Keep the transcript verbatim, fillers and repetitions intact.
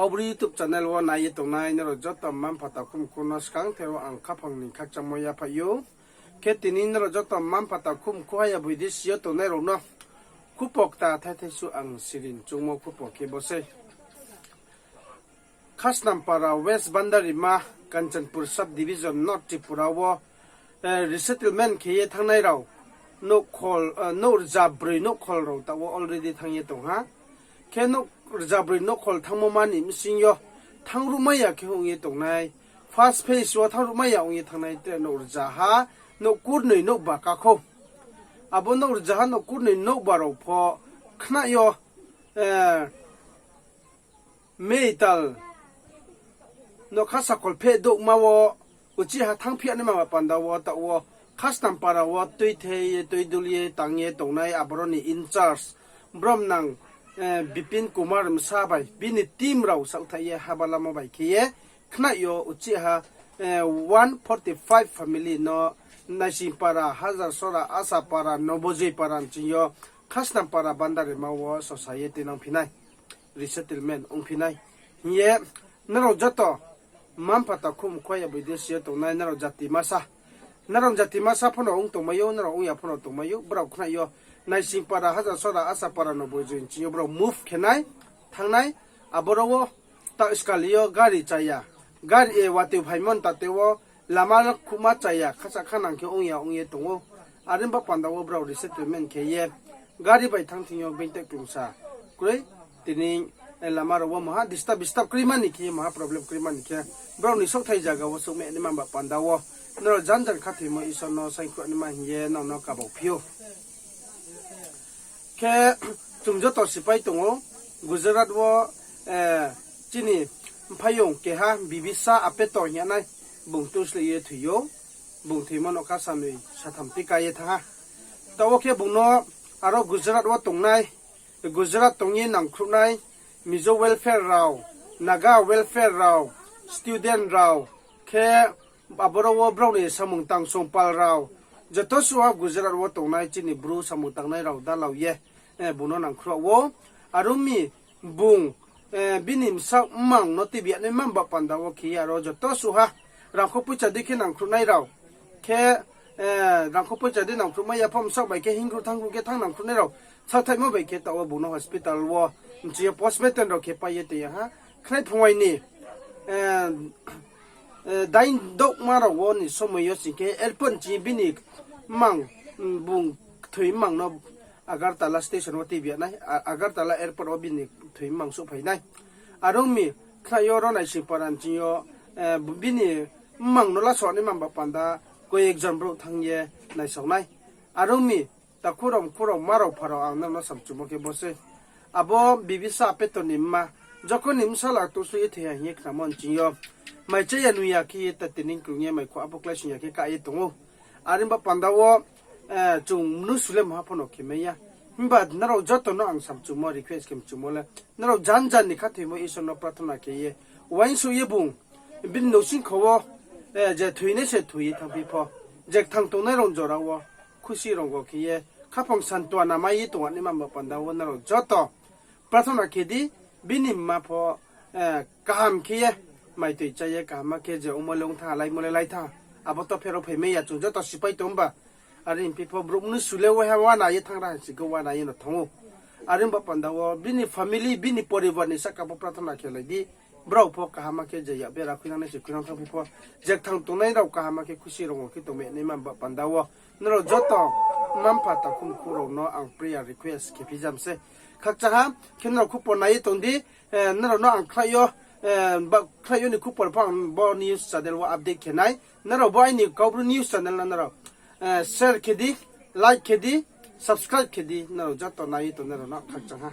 Bru YouTube channel wo nai ye tongnai nrao joto mma-mpha takhu mkhu no skangther wo ang khaphang ni khakchangmo yaphaih ou. Khe tini nrao joto mma-mpha takhu mkhu haya boi desi yo tongnai rao no khupo kta thai thai su ang sirin chungmo khupo khe bo sei. Khasnampara West Bandarima, Kanchanpur Sub Division, North Tripura wo resettlement khe ye thanngnai rao nouh rzabroi nouhkhol rao taoh wo already thanng ye tong ha. Khe nouh rzabroi nouhkhol thanngmo ma ni bsing yo thanng ruhmai ya khe ong ye tongnai, first phase wo thanng ruhmai ya ong ye thanngnai tre nouh rzaha nouh kurnoi nouhba kakhou. Abo nouh rzaha nouh kurnoi nouhba rao pho khna yo meital nougkha sakhol pheh douhma wo uchih ha thanngphi ya naima ba panda wo taoh wo Khasnampara wo tuithei ye tuidul ye tang ye tongnai aboro ni in-charge bromnang Bipin Kumar bsa bai bini team rao saohthaih ye haba lamo bai khe ye khna yo uchih ha one forty five family no Naisingpara, Hajarsora, Asapara, Nobojoipara nching yo Khasnampara Bandarima wo sosa ye tuinangphi nai, resettlement ongphi nai hing ye nrao joto mma-mpha takhu mkhu haya boi desi yo tongnai nrao jati masa, nrao jati masa pho no ong tongmai ou, nrao ong ya pho no tongmai ou, brao khna yo Naisingpara, Hajarsora, Asapara, Nobojoi nching yo brao move khe nai, thanng nai, aboro wo taoh skal yo gari chaya, gari watoi phaimo ni tate wo lama khuhma chaya, khasa khanang khe ong ya ong ye tong ou. Are ba panda wo brao resettlement khe ye gari bai thanng thing yo being tei klungsa kroi. Tini lama rao wo maha disturb disturb kroi mani khe, maha problem kroi mani khe, brao ni saohthai zaga wo souhmai naima ba panda wo nrao jan jan khathoimo Isor no saingkhruh naima hing ye nrao no kabau phi ou. Khe chung joto sipai tong ou, Gujarat wo chini mphaiyong keha Bibisa Apeto hing ye nai, bung tusleh ye thoi ou, bung thoimo nougkha sanoi satham tika ye thanng ha. Taoh wo khe bung no aro Gujarat wo tongnai, Gujarat tong ye nangkhruhnai Mizo welfare rao, Naga welfare rao, student rao, khe aboro wo brao ni samung tang songpal rao, joto suha Gujarat wo tongnai chini Bru samung tangnai rao dalao ye bung no nangkhruh ou. Are ong mi bung bini bsaoh mmang no tuibi ya naima ba panda wo khe ye aro joto suha rangkho poicha dei khe nangkhruhnai rao, khe rangkho poicha dei nangkhruhmai ya pho bsaoh bai khe hinngkhruh thanngkhruh khe thanng nangkhruhnai rao saohthaihmo bai khe taoh wo bung no hospital wo nching yo postmortem rao khe pai ye tong ya ha. Khnaiphuaini dain douhma rao wo ni somoi yo sing khe airport nching bini mmang, bung kthoi mmang no Agartala station wo tuibi ya nai, Agartala airport wo bini kthoi mmang souhphai nai. Are ong mi khna yo ro Naisingpara nching yo bini mmang no laso naima ba panda koyek jon brouh thanng ye naisao nai. Are ong mi takhu rao mkhu rao mma rao mpha rao ang nrao no samchumo khe bo sei. Abo Bibisa Apeto ni mma, jokhon ni bsala tusu ye thoi ha hing ye khnamo nching yo, mai chá ya nung ya khe ye ta tini krung ye mai kho abo kláising ya khe ka ye tong ou. Are ba panda wo chung mnusu le maha pho no khe mai ya. Himba nrao joto no ang samchumo request khe mchumo le, nrao jan jan ni khathoimo Isor no prarthana khe ye, uaingsouh ye bung bini nouhsingkho wo je thoinai se thoi ye thanngphi pho, je kthang tongnai rao jora wo khusi rongo khe ye khaphang santuana mai ye tong naima ba panda wo nrao joto prarthana khe di, bini mma pho kaham khe ye maitoi chá ye kaham khe je ongmo le ong thanng, laimo le lai thanng, abo to pherao phai mai ya, chung joto sipai tong ba. Are hingphi pho brouh mnusu le waiha uana ye thanng ra ha si khe uana ye no thanng ou. Are ba panda wo bini family, bini poribar ni sahka pho prarthana khe lai di. Brao pho kaham khe je yak bera khuinang nai se khuinang thanngphi pho, je kthang tongnai rao kaham khe khusi rongo khe tongmai naima ba panda wo nrao joto mma mpha takhu mkhu rao no ang prayer request khe phi jam se. Khakchang ha khe nrao khupor nai ye tong di, nrao no ang khlai yo, khlai yo ni khupor pho ang bo news channel wo update khe nai. Nrao bo aini Kaubru news channel no nrao share khe di, like khe di, subscribe khe di, nrao joto nai ye tongnai rao no khakchang ha.